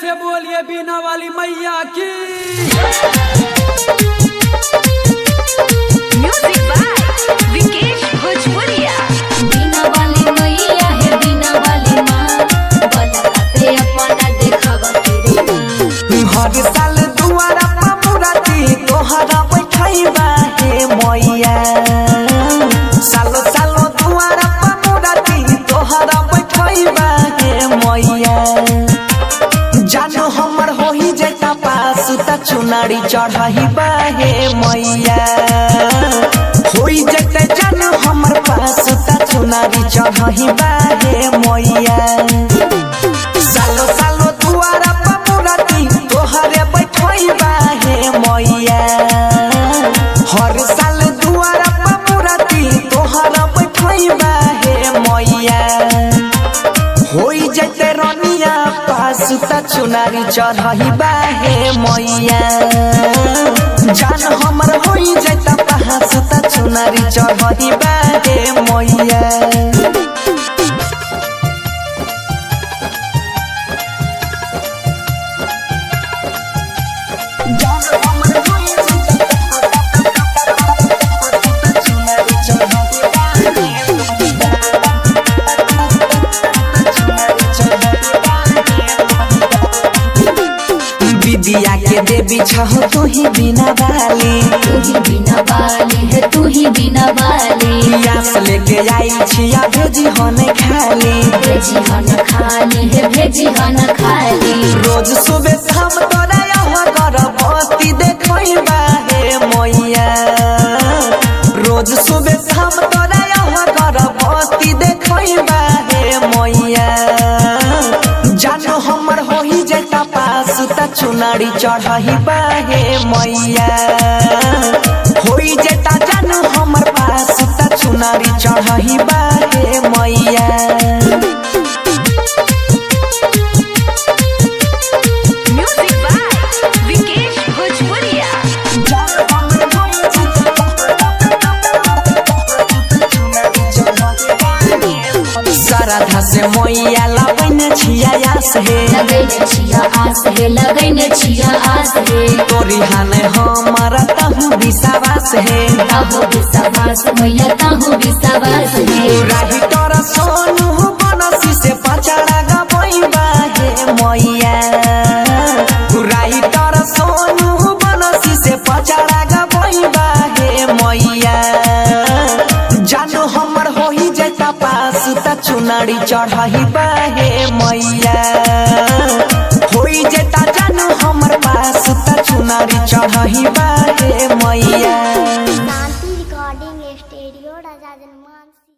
से बोलिए बीना वाली मैया की। म्यूजिक बाय विकेश भोजपुरिया। बीना वाली मैया है बीना वाली माँ, बलका पे अपना देखावा तेरे माँ। हर साल दुआरा पमुरती तोहरा बैठैबा हे मैया। सालो सालो दुआरा पमुरती तोहरा बैठैबा हे मैया। जानो हमर होही जैता पास त चुनारी चढ़ैबा हे मैया। होई जैता जानो हमर पास त चुनारी चढ़ैबा हे मैया। सालो सालो दुआरा पमुरती तोहरे बैठैबा हे मैया। हर साल दुआरा पमुरती तोहरा बैठैबा हे मैया। होई जैते रनिया पास त चुनारी चढ़ैबा हे मैया। जान हमर होई जैता पास त चुनारी चढ़ैबा हे मैया। विद्या के देवी छहो तू ही बिना वाली। तू ही बीना वाली है तू ही बीना वाली। आस लेके आई छिया भेजी होने खाली। भेजी हन खाली है भेजी हन खाली। रोज सुबह शाम तोरा यहाँ गर्भवती देखैबा हे मैया। रोज सुबह शाम तोरा यहाँ गर्भवती देखैबा हे मैया। जानो हमर होही जैता पास त चुनारी चढ़ैबा हे मैया। होई जैता जानो हमर पास त चुनारी चढ़ैबा हे मैया। म्यूजिक बाय विकेश भोजपुरिया। श्रद्धा से मैया लबैन छिया आस हे। लगैन छिया आस हे लगैन छिया आस हे। तोरी हाने हमारा तहु विश्वास हे। ताहु विश्वास मैया ताहु विश्वास हे। राही तोरा सोनू बनसी से पचड़ा गबैबा हे मैया। राही तोरा सोनू बनसी से पचड़ा गबैबा हे मैया। जानो हमर होही जैता पास त चुनारी चढ़ैबा हे मैया। होई जैता जानो हमर पास त चुनारी चढ़ैबा हे मैया। शांति रिकॉर्डिंग स्टूडियो राजा जनमान।